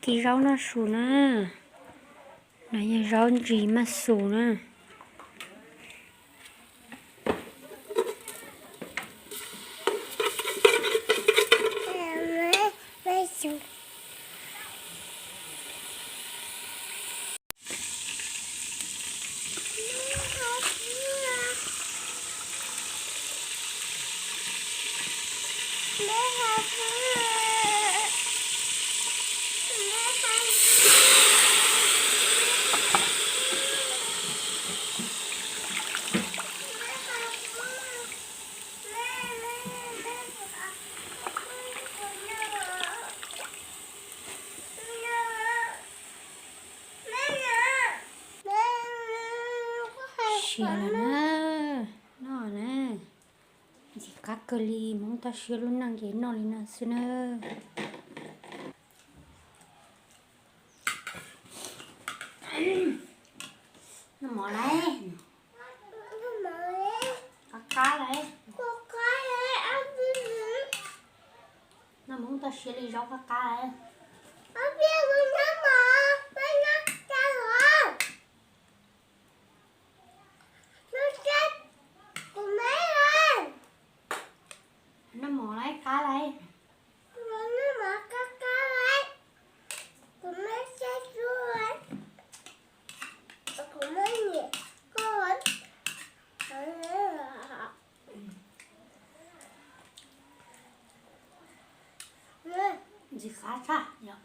Kib zaub noj su na. No yog zaub ntsis maj xus na. Siav lawm na, noj na. Ntxim qab kawg li, Hmoob toj siab lub neej ces noj li no xwb na. Noj mov lauj. Qab qab lauj. Noj Hmoob toj siab li zaub qab qab lauj. Noj mov lauj, qab lauj. Ntxim qab tshaj yom.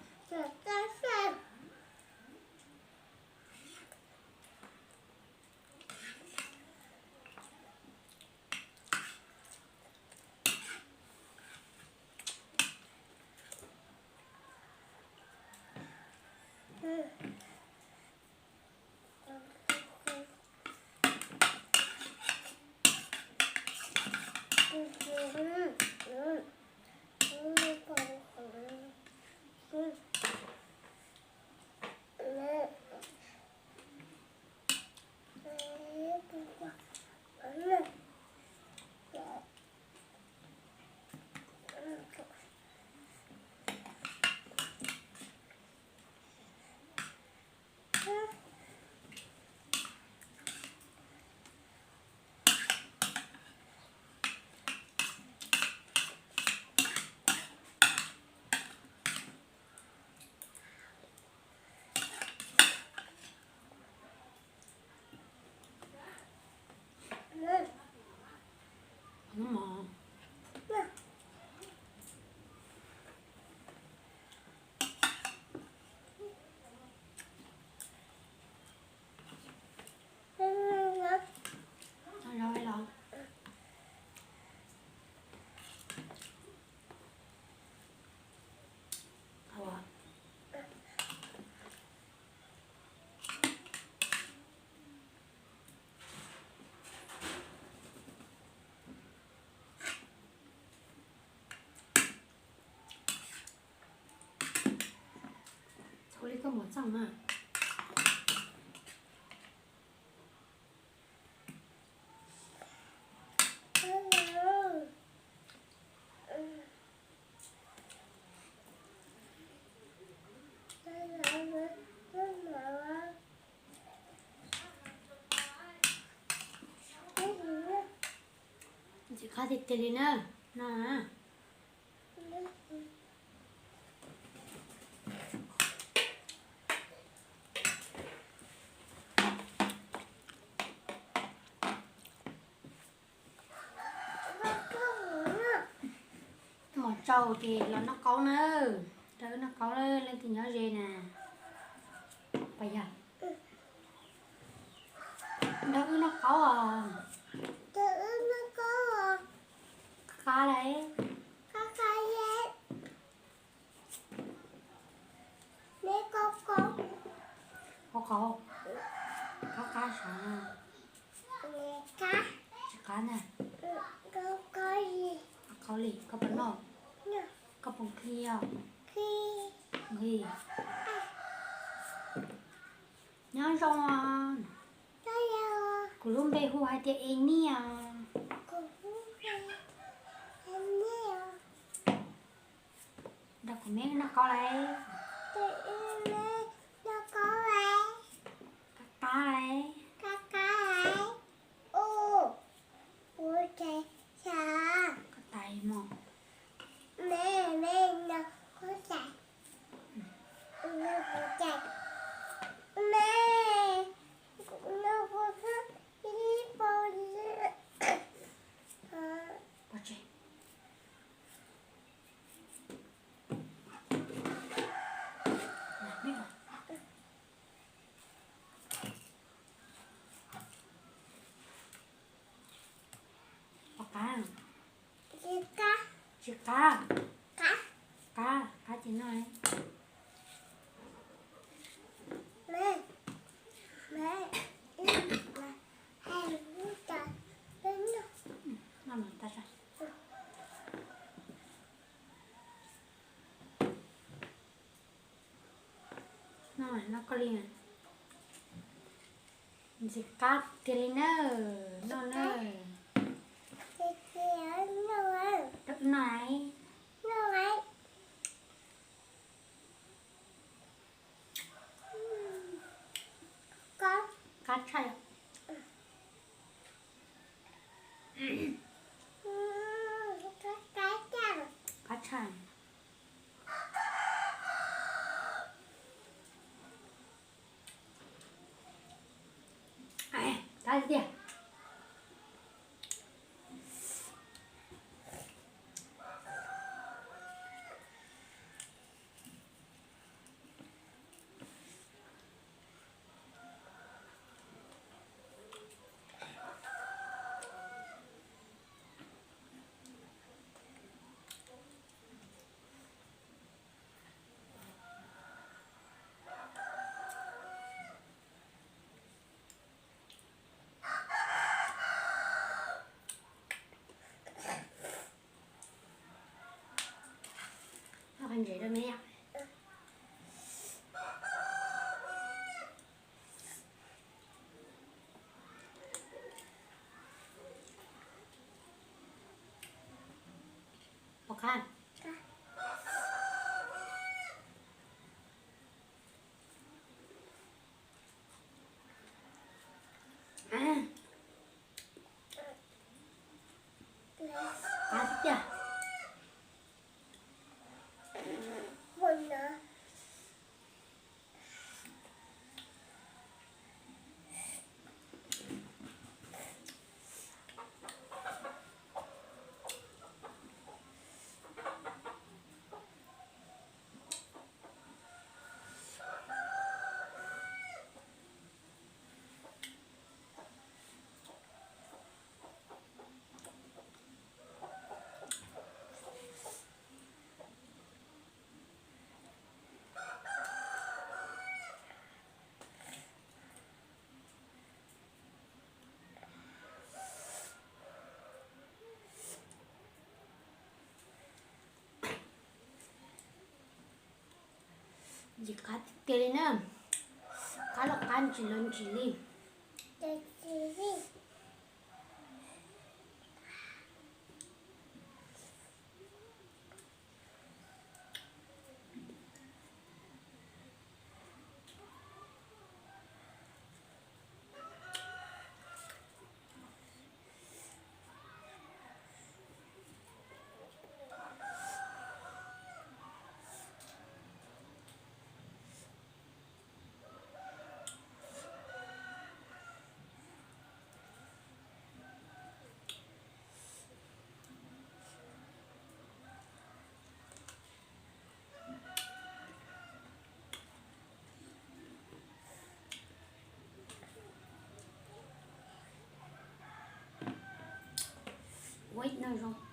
Thaum li koj mov txeej na. Ntxim qab tiag tiag li na, no na. Mos tsau ces los noj qaub na. Nrog wb noj qaub, leej twg nyob ze na. Pas yog nrog wb noj qaub os. Qab lauj. Qaub qaub, qab qab sav. Tsis qab ntag. Qaub li, koj puas noj? Koj puas nqhis os? Nqhis. Nyob zoo os. Kuv lub npe hu hais tias Eniaj. Nrog kuv me noj qaub lauj. Qab qab. Koj tais mog. Pov tseg. Pov qab. Tsis qab. Qab, qab ces noj. Noj mas tas. Noj, noj koj li. Ntxim qab tiag li na. Noj na. Noj. Qab tshaj. Qab tshaj. Qab tiag. Ntsev rau me yom. Pov qab. Qab tiag. Ntxim qab tiag tiag li na. Qab los qab, ntsim los ntsim li. Ua ib no zoo